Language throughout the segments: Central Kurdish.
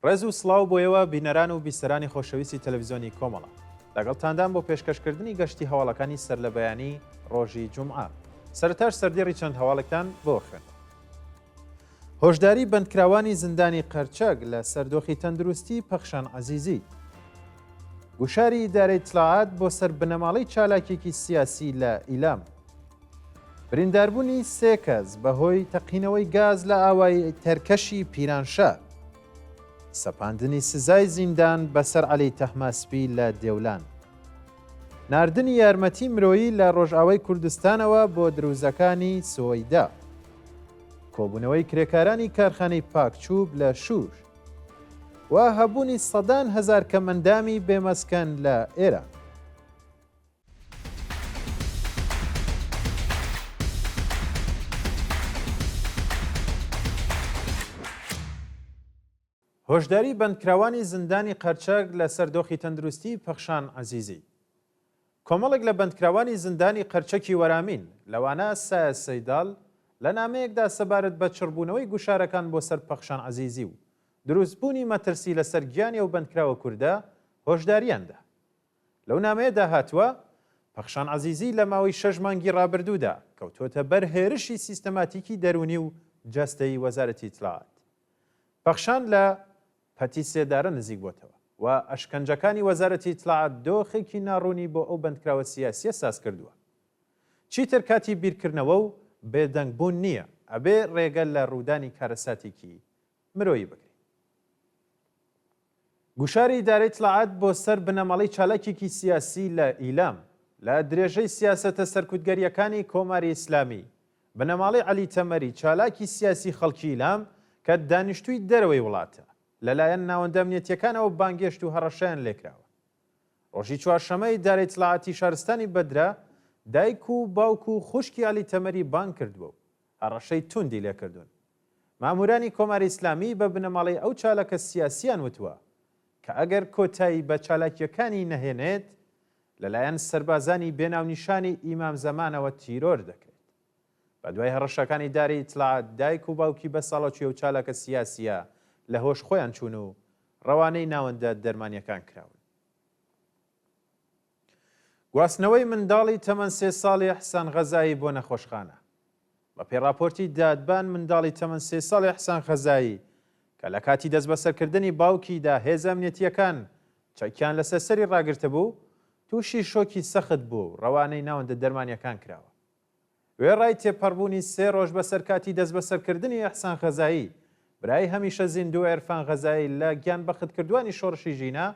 ڕێز و سڵاو بۆ ئێوە بینەران و بیسەرانی خۆشەویستی تەلەڤیزیۆنی کۆمەڵە. لەگەڵتاندام بۆ پێشکەشکردنی گەشتی هەواڵەکانی سەرلەبەیانی ڕۆژی جومعە. سەرەتاش سەردێڕی چەند هەواڵێکتان بۆ خوێندم. هۆشداری بەندکراوانی زیندانی قەرچەک لە سەر دۆخی تەندروستی پەخشان عەزیزی. گوشاری ئیدارەی ئیتلاعات بۆ سەر بنەماڵەی چالاکێکی سیاسی لە ئیلام. برینداربوونی سێ کەس بەهۆی تەقینەوەی گاز لە ئاوایی تەرکەشی پیرانشار. سەپاندنی سزای زیندان بەسەر عەلی تەهماسپی لە دێولان. ناردنی یارمەتی مرۆیی لە ڕۆژئاوای کوردستانەوە بۆ دروزەکانی سوەیدا. کۆبوونەوەی کرێکارانی کارخانەی پاکچوب لە شوش و هەبوونی سەدان هەزار کەمئەندامی بێمەسکەن لە ئێران. هۆشداری بەندکراوانی زیندانی قەرچەک لەسەر دۆخی تەندروستی پەخشان عەزیزی. کۆمەڵێک لە بەندکراوانی زیندانی قەرچەکی وەرامین، لەوانە سایە سەیدال، لە نامەیەکدا سەبارەت بە چڕبوونەوەی گوشارەکان بۆ سەر پەخشان عەزیزی و دروستبوونی مەترسی لەسەر گیانی ئەو بەندکراوە کوردە هۆشدارییان دا. لەو نامەیەدا هاتووە، پەخشان عەزیزی لە ماوەی شەش مانگی ڕابردوودا کەوتووەتە بەر هێرشی سیستەماتیکی دەروونی و جەستەیی وەزارەتی ئیتلاعات. پەخشان لە پەتی سێدارە نزیک بۆتەوە و ئەشکەنجەکانی وەزارەتی ئیتلاعات دۆخێکی ناڕوونی بۆ ئەو بەندکراوە سیاسییە ساز کردووە. چیتر کاتی بیرکردنەوە و بێدەنگ بوون نییە، ئەبێ ڕێگە لە ڕوودانی کارەساتێکی مرۆیی بگرین. گوشاری ئیدارەی ئیتلاعات بۆ سەر بنەماڵەی چالاکێکی سیاسی لە ئیلام، لە درێژەی سیاسەتە سەرکوتگەرییەکانی کۆماری ئیسلامی، بنەماڵەی عەلی تەمەری چالاکی سیاسی خەڵکی ئیلام کە دانیشتووی دەرەوەی وڵاتە، لەلایەن ناوەندە ئەمنیەتییەکانەوە بانگهێشت و هەڕەشەیان لێکراوە. ڕۆژی چوارشەممە ئیدارەی ئیتلاعاتی شارستانی بەدرە دایک و باوک و خوشکی عەلی تەمەری بانگ کردووە و هەڕەشەی توندی لێکردوون. ماموورانی کۆماری ئیسلامی بە بنەماڵەی ئەو چالاکە سیاسییان وتووە کە ئەگەر کۆتایی بە چالاکییەکانی نەهێنێت، لەلایەن سەربازانی بێ ناونیشانی ئیمام زەمانەوە تیرۆر دەکرێت. بەدوای هەڕەشەکانی داری ئیتلاعات، دایک و باوکی بەساڵاچووی ئەو چالاکە سیاسییە لە هۆش خۆیان چوون و ڕەوانەی ناوەندە دەرمانییەکان کراون. گواستنەوەی منداڵی تەمەن سێ ساڵی ئیحسان غەزایی بۆ نەخۆشخانە. بەپێی ڕاپۆرتی دادبان منداڵی تەمەن سێ ساڵی ئیحسان خەزایی کە لە کاتی دەستبەسەرکردنی باوکیدا هێزە ئەمنیەتییەکان چەکیان لەسەر سەری ڕاگرتبوو، تووشی شۆکی سەخت بووە و ڕەوانەی ناوەندە دەرمانییەکان کراوە. وێڕای تێپەڕبوونی سێ ڕۆژ بەسەر کاتی دەستبەسەرکردنی ئیحسان خەزایی، برای هەمیشە زیندوو عێرفان غەزایی لە گیانبەختکردووانی شۆڕشی ژینا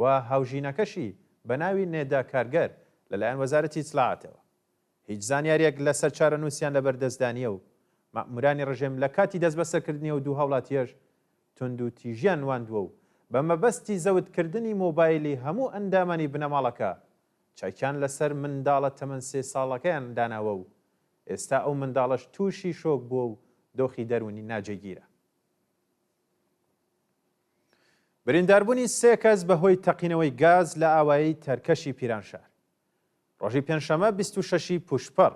و هاوژینەکەشی بە ناوی نێدا کارگەر لەلایەن وەزارەتی ئیتلاعاتەوە هیچ زانیارییەک لەسەر چارەنووسیان لەبەر دەستدا نییە و مەئموورانی ڕژێم لە کاتی دەستبەسەرکردنی ئەو دوو هاوڵاتییەش توندوتیژیان نواندووە و بە مەبەستی زەوتکردنی مۆبایلی هەموو ئەندامانی بنەماڵەکە چەکیان لەسەر منداڵە تەمەن سێ ساڵەکەیان داناوە و ئێستا ئەو منداڵەش تووشی شۆک بووە و دۆخی دەروونی ناجێگیرە. برینداربوونی سێ کەس بەهۆی تەقینەوەی گاز لە ئاوایی تەرکەشی پیرانشار. ڕۆژی پێنجشەممە 26 ی پووشپەڕ،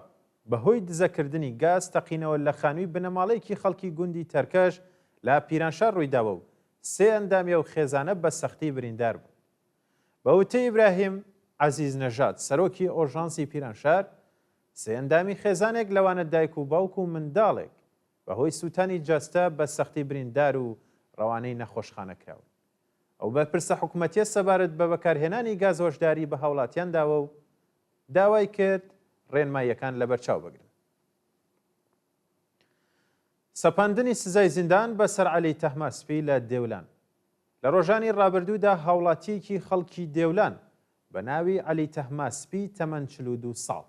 بەهۆی دزەکردنی گاز تەقینەوە لە خانووی بنەماڵەیەکی خەڵکی گوندی تەرکەش لە پیرانشار ڕوویداوە و سێ ئەندامی ئەو خێزانە بە سەختی بریندار بوون. بە وتەی ئیبراهیم عەزیز نەژاد، سەرۆکی ئۆژانسی پیرانشار، سێ ئەندامی خێزانێک لەوانە دایک و باوک و منداڵێک بەهۆی سووتانی جەستە بە سەختی بریندار و ڕەوانەی نەخۆشخانە کراون. ئەو بەرپرسە حکومەتییە سەبارەت بە بەکارهێنانی گاز هۆشداری بە هاوڵاتیان داوە و داوای کرد ڕێنماییەکان لەبەرچاو بگرن. سەپاندنی سزای زیندان بەسەر عەلی تەهماسپی لە دێولان لە ڕۆژانی ڕابردوودا هاوڵاتییەکی خەڵکی دێولان بە ناوی عەلی تەهماسپی تەمەن 42 ساڵ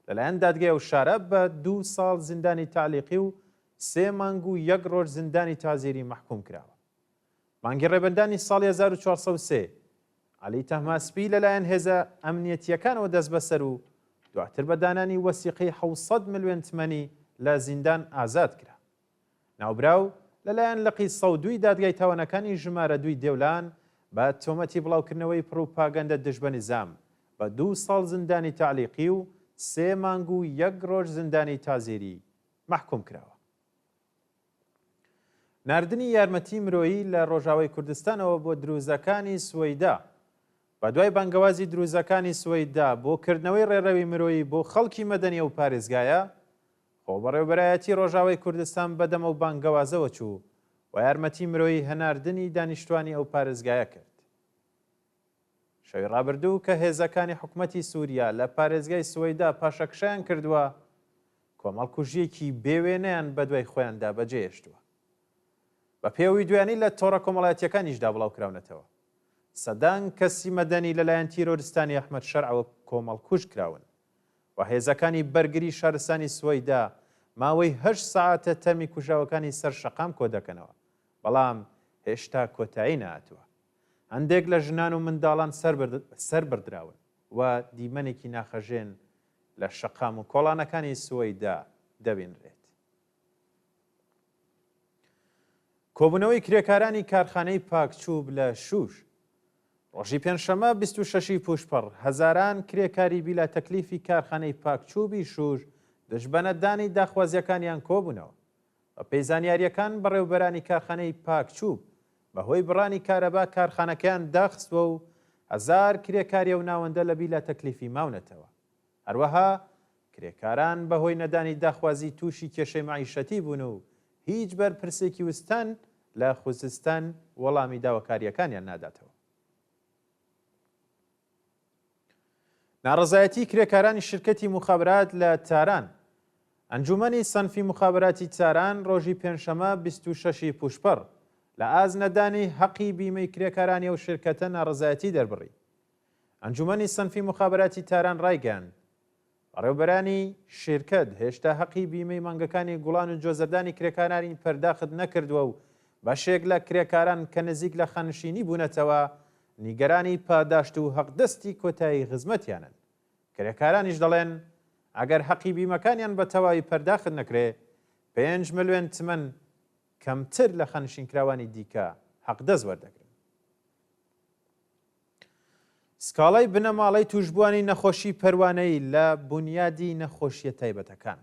لەلایەن دادگای ئەو شارە بە دوو ساڵ زیندانی تەعلیقی و سێ مانگ و یەک ڕۆژ زیندانی تەعزیری مەحکووم کراوە. مانگی ڕێبەندانی ساڵی 1403 عەلی تەهماسپی لەلایەن هێزە ئەمنیەتییەکانەوە دەستبەسەر و دواتر بە دانانی وەسیقەی 700 ملیۆن تمەنی لە زیندان ئازاد کرا. ناوبراو لەلایەن لقی 102 ی دادگای تاوانەکانی ژمارە دووی دێولان بە تۆمەتی بڵاوکردنەوەی پڕوپاگەندە دژ بە نیزام بە دوو ساڵ زیندانی تەعلیقی و سێ مانگ و یەک ڕۆژ زیندانی تەعزیری مەحکووم کراوە. ناردنی یارمەتی مرۆیی لە ڕۆژاوای کوردستانەوە بۆ دروزەکانی سوەیدا بەدوای بانگەوازی دروزەکانی سوەیدا بۆ کردنەوەی ڕێڕەوی مرۆیی بۆ خەڵکی مەدەنی ئەو پارێزگایە، خۆبەڕێوەبەرایەتی ڕۆژاوای کوردستان بەدەم ئەو بانگەوازەوە چوو و یارمەتی مرۆیی هەناردنی دانیشتوانی ئەو پارێزگایە کرد. شەوی ڕابردوو کە هێزەکانی حکومەتی سوریا لە پارێزگای سوەیدا پاشەکشەیان کردووە، کۆمەڵکوژییەکی بێ وێنەیان بەدوای خۆیاندا بەجێهێشتووە. بەپێی ئەو ویدیۆیانەی لە تۆڕە کۆمەڵایەتییەکانیشدا بڵاوکراونەتەوە، سەدان کەسی مەدەنی لەلایەن تیرۆرستانی ئەحمەد شەرعەوە کۆمەڵکوژ کراون و هێزەکانی بەرگری شارستانی سوەیدا ماوەی هەشت سەعاتە تەرمی کوژراوەکانی سەر شەقام کۆدەکەنەوە، بەڵام هێشتا کۆتایی نەهاتووە. هەندێک لە ژنان و منداڵان سەربڕدراون و دیمەنێکی ناخهەژێن لە شەقام و کۆڵانەکانی سوەیدا دەبینرێت. کۆبوونەوەی کرێکارانی کارخانەی پاکچوب لە شوش ڕۆژی پێنجشەممە 26 ی پووشپەڕ هەزاران کرێکاری بیلا تەکلیفی کارخانەی پاکچوبی شوش دژ بە نەدانی داخوازییەکانیان کۆبوونەوە. بەپێی زانیارییەکان بەڕێوبەرانی کارخانەی پاکچوب بەهۆی بڕانی کارەبا کارخانەکەیان داخستووە و هەزار کرێکاری ئەو ناوەندە لە بیلا تەکلیفی ماونەتەوە. هەروەها کرێکاران بەهۆی نەدانی داخوازی تووشی کێشەی مەعیشەتی بوون و هیچ بەرپرسێکی وستان لە خوزستان وەڵامی داواکارییەکانیان ناداتەوە. ناڕەزایەتی کرێکارانی شرکەتی موخابرات لە تاران ئەنجومەنی سەنفی موخابراتی تاران ڕۆژی پێنجشەمە 26 ی پوشپەڕ لە ئاست نەدانی هەقی بیمەی کرێکارانی ئەو شرکەتە ناڕەزایەتی دەربڕی. ئەنجومەنی سەنفی موخابراتی تاران ڕایگەیاند، بەڕێوبەرانی شیرکەت هێشتا هەقی بیمەی مانگەکانی گوڵان و جۆزەردانی کرێکارانی پەرداخت نەکردووە و بەشێک لە کرێکاران کە نزیک لە خانشینی بوونەتەوە نیگەرانی پاداشت و هەقدەستی کۆتایی خزمەتیانن. کرێکارانیش دەڵێن ئەگەر هەقی بیمەکانیان بە تەواوی پەرداخت نەکرێ پێنج ملوێن تمەن کەمتر لە خانشینکراوانی دیکە هەقدەست وەردەگرن. سکاڵای بنەماڵەی تووشبووانی نەخۆشی پەروانەیی لە بونیادی نەخۆشییە تایبەتەکان.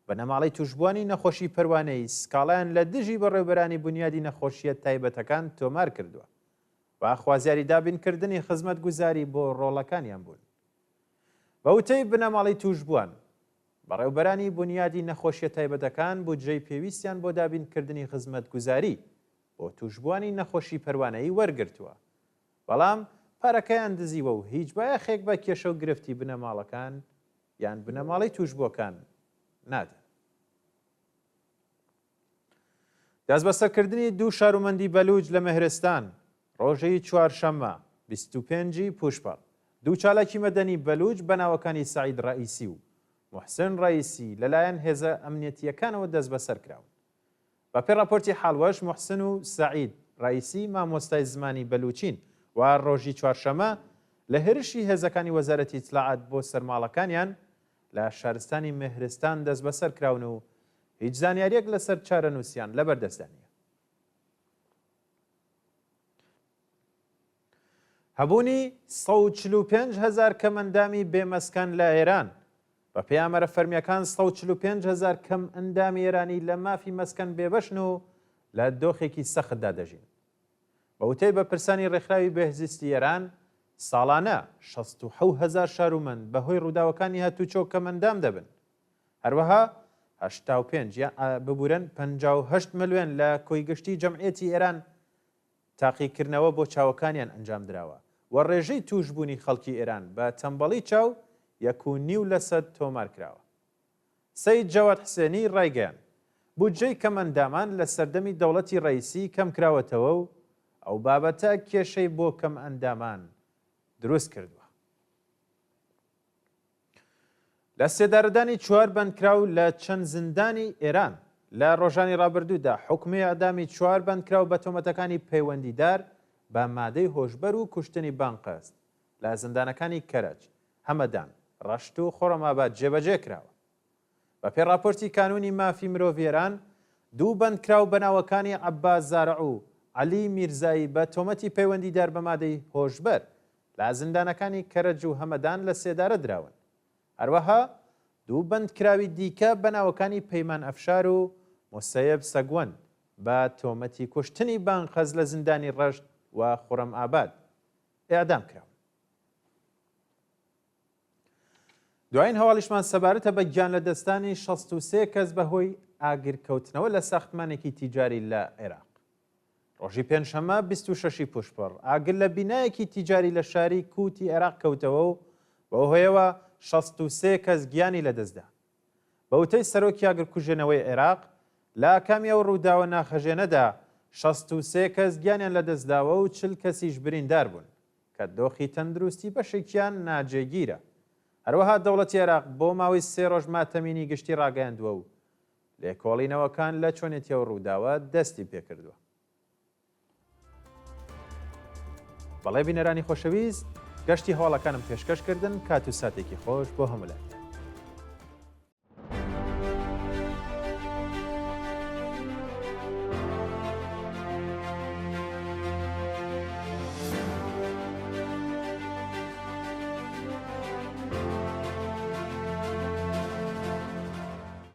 بنەماڵەی تووشبووانی نەخۆشی پەروانەیی سکاڵایان لە دژی بەڕێوبەرانی بونیادی نەخۆشییە تایبەتەکان تۆمار کردووە و خوازیاری دابینکردنی خزمەتگوزاری بۆ ڕۆڵەکانیان بوون. بە وتەی بنەماڵەی تووشبووان، بەڕێوبەرانی بونیادی نەخۆشییە تایبەتەکان بودجەی پێویستیان بۆ دابینکردنی خزمەتگوزاری بۆ تووشبووانی نەخۆشی پەروانەیی وەرگرتووە، بەڵام پارەکەیان دزیوە و هیچ بایەخێک بە کێشە و گرفتی بنەماڵەکان یان بنەماڵەی تووشبووەکان نادەن. دەستبەسەرکردنی دوو شارومەندی بەلووچ لە مێهرستان ڕۆژی چوارشەممە 25 ی پووشپەڕ دوو چالاکی مەدەنی بەلووچ بە ناوەکانی سەعید ڕەئیسی و موحسن ڕەئیسی لەلایەن هێزە ئەمنیەتییەکانەوە دەستبەسەر کراون. بەپێی ڕاپۆرتی حاڵوەش، موحسن و سەعید ڕەئیسی مامۆستای زمانی بەلووچین و ڕۆژی چوارشەممە لە هێرشی هێزەکانی وەزارەتی ئیتلاعات بۆ سەر ماڵەکانیان لە شارستانی مێهرستان دەستبەسەر کراون و هیچ زانیارییەک لەسەر چارەنووسیان لەبەردەستدا نییە. هەبوونی 145 هەزار کەمئەندامی بێ مەسکەن لە ئێران بەپێی ئامارە فەرمییەکان 145 هەزار کەمئەندامی ئێرانی لە مافی مەسکەن بێبەشن و لە دۆخێکی سەختدا دەژین. بە وتەی بەرپرسانی ڕێکخراوی بێهزیستی ئێران، ساڵانە 67 هەزار شارومەند بەهۆی ڕووداوەکانی هاتوچۆ کەمئەندام دەبن. هەروەها 85 یا ببورن 58 ملیۆن لە کۆی گشتی جەمعیەتی ئێران تاقیکردنەوە بۆ چاوەکانیان ئەنجامدراوە و ڕێژەی تووشبوونی خەڵکی ئێران بە تەمبەڵی چاو یەک و نیو لەسەد تۆمارکراوە. سەید جەواد حسێنی ڕایگەیاند، بودجەی کەمئەندامان لە سەردەمی دەوڵەتی ڕەئیسی کەمکراوەتەوە و ئەو بابەتە کێشەی بۆ کەمئەندامان دروست کردووە. لە سێدارەدانی چوار بەندکراو لە چەند زیندانی ئێران لە ڕۆژانی ڕابردوودا حوکمی ئێعدامی چوار بەندکراو بە تۆمەتەکانی پەیوەندیدار بە مادەی هۆشبەر و کوشتنی بانقەست لە زیندانەکانی کەرەج، هەمەدان، ڕەشت و خۆڕەماباد جێبەجێ کراوە. بەپێی ڕاپۆرتی کانوونی مافی مرۆڤی ئێران، دوو بەندکراو بە ناوەکانی عەباس زارع و عەلی میرزایی بە تۆمەتی پەیوەندیدار بە مادەی هۆشبەر لە زیندانەکانی کەرەج و هەمەدان لە سێدارە دراون. هەروەها دوو بەندکراوی دیکە بە ناوەکانی پەیمان ئەفشار و موسەیەب سەگوەند. بە تۆمەتی کوشتنی بانقەز لە زیندانی ڕەشت و خوڕەم ئاباد ئێعدام کراون. دوایین هەواڵیشمان سەبارەتە بە گیانلەدەستدانی 63 کەس بەهۆی ئاگرکەوتنەوە لە ساختمانێکی تیجاری لە عێراق. ڕۆژی پێنجشەممە 26 ی پوشپەڕ، ئاگر لە بینایەکی تیجاری لە شاری کووتی عێراق کەوتەوە و بەو هۆیەوە 63 کەس گیانی لەدەستدا. بە وتەی سەرۆکی ئاگرکوژێنەوەی عێراق، لە ئاکامی ئەو ڕووداوە ناخهەژێنەدا 63 کەس گیانیان لەدەستداوە و 40 کەسیش بریندار بوون. کە دۆخی تەندروستی بەشێکیان ناجێگیرە. هەروەها دەوڵەتی عێراق بۆ ماوەی سێ ڕۆژ ماتەمینی گشتی ڕاگەیاندووە و لێکۆڵینەوەکان لە چۆنێتی ئەو ڕووداوە دەستی پێکردووە. بەڵێ بینەرانی خۆشەویست، گەشتی هەواڵەکانم پێشکەش کردن، کات و ساتێکی خۆش بۆ هەموو لایەک.